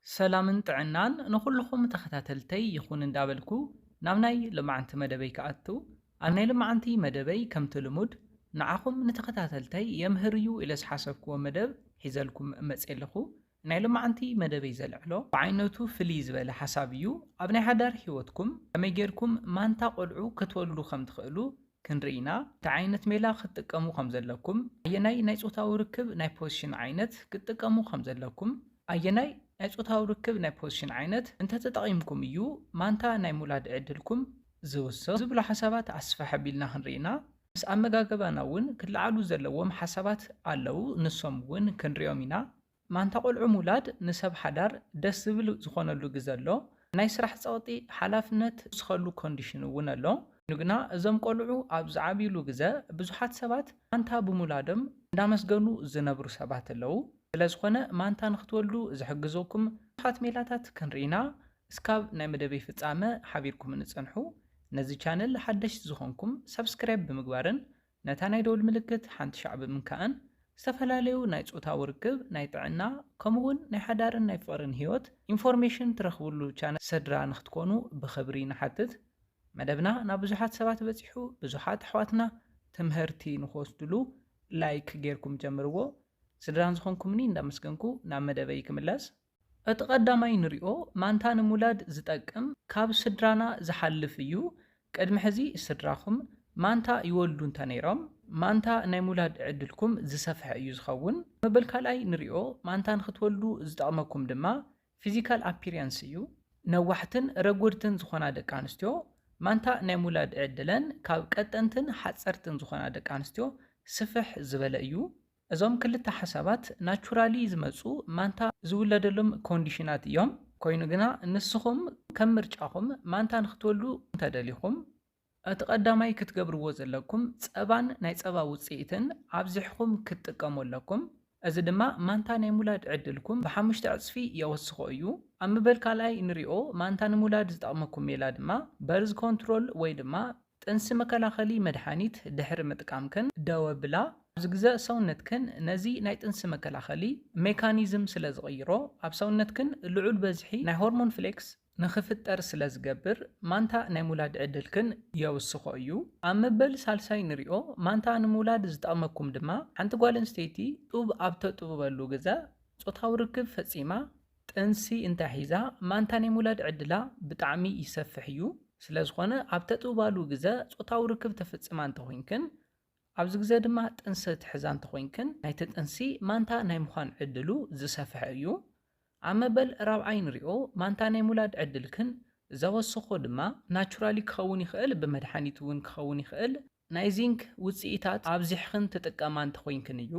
ሰላምን ጥዕናን ንኹልኹም ተኸታተልተይ ይኹን እንዳበልኩ ናብ ናይ ልማዓንቲ መደበይ ክኣቱ፣ ኣብ ናይ ልማዓንቲ መደበይ ከምቲ ልሙድ ንዓኹም ንተኸታተልተይ የምህር እዩ ኢለ ዝሓሰብክዎ መደብ ሒዘልኩም መፅየ ኣለኹ። ናይ ልማዓንቲ መደበይ ዘልዕሎ ብዓይነቱ ፍልይ ዝበለ ሓሳብ እዩ። ኣብ ናይ ሓዳር ህይወትኩም ከመይ ጌርኩም ማንታ ቆልዑ ክትወልዱ ከም ትኽእሉ ክንርኢ ኢና። እንታይ ዓይነት ሜላ ክትጥቀሙ ከም ዘለኩም፣ ኣየናይ ናይ ጾታዊ ርክብ ናይ ፖዚሽን ዓይነት ክትጥቀሙ ከም ዘለኩም፣ ኣየናይ ናይ ጾታዊ ርክብ ናይ ፖዚሽን ዓይነት እንተተጠቒምኩም እዩ ማንታ ናይ ምውላድ ዕድልኩም ዝውስኽ ዝብሉ ሓሳባት ኣስፍሕ ኣቢልና ክንርኢ ኢና። ምስ ኣመጋገባና እውን ክለዓሉ ዘለዎም ሓሳባት ኣለዉ፣ ንሶም እውን ክንሪኦም ኢና። ማንታ ቆልዑ ምውላድ ንሰብ ሓዳር ደስ ዝብል ዝኾነሉ ግዘ ኣሎ። ናይ ስራሕ ጸቕጢ፣ ሓላፍነት ዝኸሉ ኮንዲሽን እውን ኣሎ። ኮይኑ ግና እዞም ቆልዑ ኣብ ዝዓብይሉ ግዘ ብዙሓት ሰባት ማንታ ብምውላዶም እንዳመስገኑ ዝነብሩ ሰባት ኣለዉ። ስለዝኾነ ማንታ ንክትወልዱ ዝሕግዘኩም ብዙሓት ሜላታት ክንርኢ ኢና። እስካብ ናይ መደበይ ፍጻመ ሓቢርኩም ንጸንሑ። ነዚ ቻነል ሓደሽቲ ዝኾንኩም ሰብስክራይብ ብምግባርን ነታ ናይ ደወል ምልክት ሓንቲ ሻዕ ብምንካእን ዝተፈላለዩ ናይ ጾታዊ ርክብ፣ ናይ ጥዕና፣ ከምኡውን ናይ ሓዳርን ናይ ፍቕርን ህይወት ኢንፎርሜሽን ትረኽብሉ ቻነል ስድራ ንክትኮኑ ብኽብሪ ንሓትት። መደብና ናብ ብዙሓት ሰባት በጺሑ፣ ብዙሓት ኣሕዋትና ትምህርቲ ንክወስድሉ ላይክ ጌርኩም ጀምርዎ። ስድራን ዝኾንኩምኒ እንዳመስገንኩ ናብ መደበይ ክምለስ። እቲ ቀዳማይ ንሪኦ ማንታ ንምውላድ ዝጠቅም ካብ ስድራና ዝሓልፍ እዩ። ቅድሚ ሕዚ ስድራኹም ማንታ ይወልዱ እንተነይሮም ማንታ ናይ ምውላድ ዕድልኩም ዝሰፍሐ እዩ ዝኸውን። መበል ካልኣይ ንሪኦ ማንታ ንክትወልዱ ዝጠቕመኩም ድማ ፊዚካል ኣፒሪያንስ እዩ። ነዋሕትን ረጎድትን ዝኾና ደቂ ኣንስትዮ ማንታ ናይ ምውላድ ዕድለን ካብ ቀጠንትን ሓፀርትን ዝኾና ደቂ ኣንስትዮ ስፍሕ ዝበለ እዩ። እዞም ክልተ ሓሳባት ናቹራሊ ዝመፁ ማንታ ዝውለደሎም ኮንዲሽናት እዮም። ኮይኑ ግና ንስኹም ከም ምርጫኹም ማንታ ንክትወልዱ እንተደሊኹም እቲ ቀዳማይ ክትገብርዎ ዘለኩም ጸባን ናይ ጸባ ውፅኢትን ኣብዚሕኹም ክትጥቀሙ ኣለኩም። እዚ ድማ ማንታ ናይ ምውላድ ዕድልኩም ብሓሙሽተ ዕፅፊ የወስኾ እዩ። ኣብ ምበል ካልኣይ ንሪኦ ማንታ ንምውላድ ዝጠቕመኩም ሜላ ድማ በርዝ ኮንትሮል ወይ ድማ ጥንሲ መከላኸሊ መድሓኒት ድሕሪ ምጥቃምክን ደው ኣብላ። ኣብዚ ግዘ ሰውነትክን ነዚ ናይ ጥንሲ መከላኸሊ ሜካኒዝም ስለ ዝቕይሮ ኣብ ሰውነትክን ልዑል በዝሒ ናይ ሆርሞን ፍሌክስ ንኽፍጠር ስለ ዝገብር ማንታ ናይ ምውላድ ዕድልክን የውስኾ እዩ። ኣብ መበል ሳልሳይ ንሪኦ ማንታ ንምውላድ ዝጠቕመኩም ድማ ሓንቲ ጓል ኣንስተይቲ ጡብ ኣብ ተጥብበሉ ግዘ ጾታዊ ርክብ ፈጺማ ጥንሲ እንተሒዛ ማንታ ናይ ምውላድ ዕድላ ብጣዕሚ ይሰፍሕ እዩ። ስለዝኾነ ኣብ ተጥብባሉ ግዘ ጾታዊ ርክብ ተፍጽማ እንተኾይንክን ኣብዚ ግዘ ድማ ጥንሲ ትሕዛ እንተኾይንክን ናይቲ ጥንሲ ማንታ ናይ ምዃን ዕድሉ ዝሰፍሐ እዩ። ኣብ መበል ራብዓይ ንሪኦ ማንታ ናይ ምውላድ ዕድልክን ዘወስኾ ድማ ናቹራሊ ክኸውን ይኽእል፣ ብመድሓኒት እውን ክኸውን ይኽእል። ናይ ዚንክ ውፅኢታት ኣብዚሕኽን ትጥቀማ እንተኾይንክን እዩ።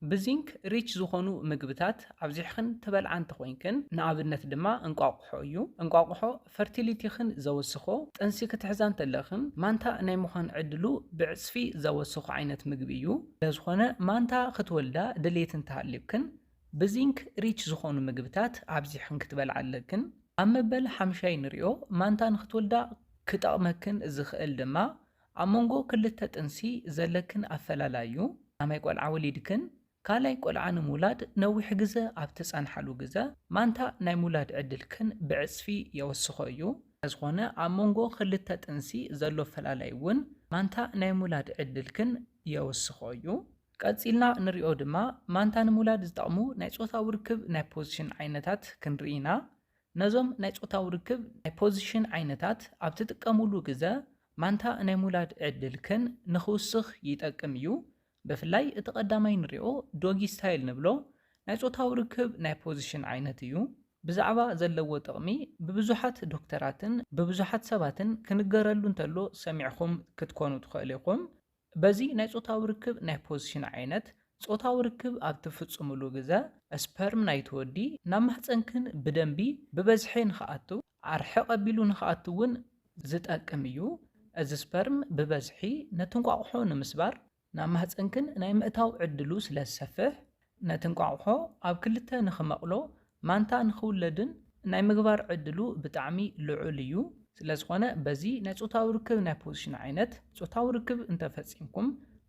ብዚንክ ሪች ዝኾኑ ምግብታት ኣብዚሕኽን ትበልዓ እንተኾይንክን ንኣብነት ድማ እንቋቑሖ እዩ። እንቋቑሖ ፈርቲሊቲኽን ዘወስኾ፣ ጥንሲ ክትሕዛ እንተለኽን ማንታ ናይ ምዃን ዕድሉ ብዕፅፊ ዘወስኾ ዓይነት ምግቢ እዩ። ስለዝኾነ ማንታ ክትወልዳ ድሌት እንተሃልዩክን ብዚንክ ሪች ዝኾኑ ምግብታት ኣብዚሕኽን ክትበልዓ ኣለክን። ኣብ መበል ሓምሻይ ንሪኦ ማንታ ንክትወልዳ ክጠቕመክን ዝኽእል ድማ ኣብ መንጎ ክልተ ጥንሲ ዘለክን ኣፈላላይ እዩ። ቀዳማይ ቆልዓ ወሊድክን ካልኣይ ቆልዓ ንምውላድ ነዊሕ ግዘ ኣብ ትጸንሓሉ ግዘ ማንታ ናይ ምውላድ ዕድልክን ብዕጽፊ የወስኾ እዩ። ስለዝኾነ ኣብ መንጎ ክልተ ጥንሲ ዘሎ ኣፈላላይ እውን ማንታ ናይ ምውላድ ዕድልክን የወስኾ እዩ። ቀጺልና ንሪኦ ድማ ማንታ ንምውላድ ዝጠቕሙ ናይ ጾታዊ ርክብ ናይ ፖዚሽን ዓይነታት ክንርኢ ኢና። ነዞም ናይ ጾታዊ ርክብ ናይ ፖዚሽን ዓይነታት ኣብ ትጥቀሙሉ ግዘ ማንታ ናይ ምውላድ ዕድልክን ንኽውስኽ ይጠቅም እዩ። ብፍላይ እቲ ቀዳማይ ንሪኦ ዶጊ ስታይል ንብሎ ናይ ጾታዊ ርክብ ናይ ፖዚሽን ዓይነት እዩ። ብዛዕባ ዘለዎ ጥቕሚ ብብዙሓት ዶክተራትን ብብዙሓት ሰባትን ክንገረሉ እንተሎ ሰሚዕኹም ክትኮኑ ትኽእሉ ኢኹም። በዚ ናይ ጾታዊ ርክብ ናይ ፖዚሽን ዓይነት ጾታዊ ርክብ ኣብ ትፍጽምሉ ግዘ ስፐርም ናይቲ ወዲ ናብ ማህጸንክን ብደንቢ ብበዝሒ ንኽኣቱ ኣርሕቕ ኣቢሉ ንኽኣቱ እውን ዝጠቅም እዩ። እዚ ስፐርም ብበዝሒ ነቲ እንቋቑሖ ንምስባር ናብ ማህጸንክን ናይ ምእታው ዕድሉ ስለ ዝሰፍሕ ነቲ እንቋቑሖ ኣብ ክልተ ንኽመቕሎ ማንታ ንኽውለድን ናይ ምግባር ዕድሉ ብጣዕሚ ልዑል እዩ። ስለዝኾነ በዚ ናይ ጾታዊ ርክብ ናይ ፖዚሽን ዓይነት ጾታዊ ርክብ እንተፈጺምኩም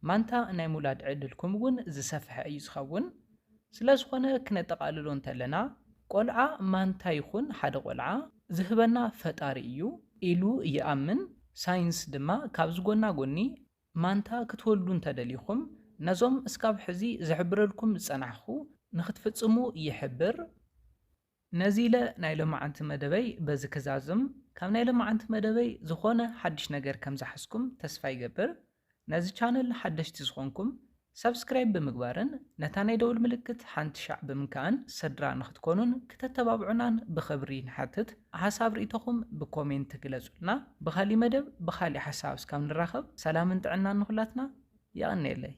ማንታ ናይ ምውላድ ዕድልኩም እውን ዝሰፍሐ እዩ ዝኸውን። ስለዝኾነ ክነጠቓልሎ እንተለና ቆልዓ ማንታ ይኹን ሓደ ቆልዓ ዝህበና ፈጣሪ እዩ ኢሉ ይኣምን። ሳይንስ ድማ ካብዚ ጎና ጎኒ ማንታ ክትወልዱ እንተደሊኹም ነዞም እስካብ ሕዚ ዝሕብረልኩም ዝጸናሕኩ ንኽትፍጽሙ ይሕብር። ነዚ ኢለ ናይ ሎማዓንቲ መደበይ በዚ ክዛዝም። ካብ ናይ ሎማዓንቲ መደበይ ዝኾነ ሓድሽ ነገር ከም ዝሓዝኩም ተስፋ ይገብር። ነዚ ቻነል ሓደሽቲ ዝኾንኩም ሰብስክራይብ ብምግባርን ነታ ናይ ደውል ምልክት ሓንቲ ሻዕ ብምንካእን ስድራ ንኽትኮኑን ክተተባብዑናን ብኽብሪ ንሓትት። ሓሳብ ርእይቶኹም ብኮሜንት ግለጹልና። ብኻሊእ መደብ ብኻሊእ ሓሳብ እስካብ ንራኸብ ሰላምን ጥዕናን ንኹላትና። የቐንየለይ።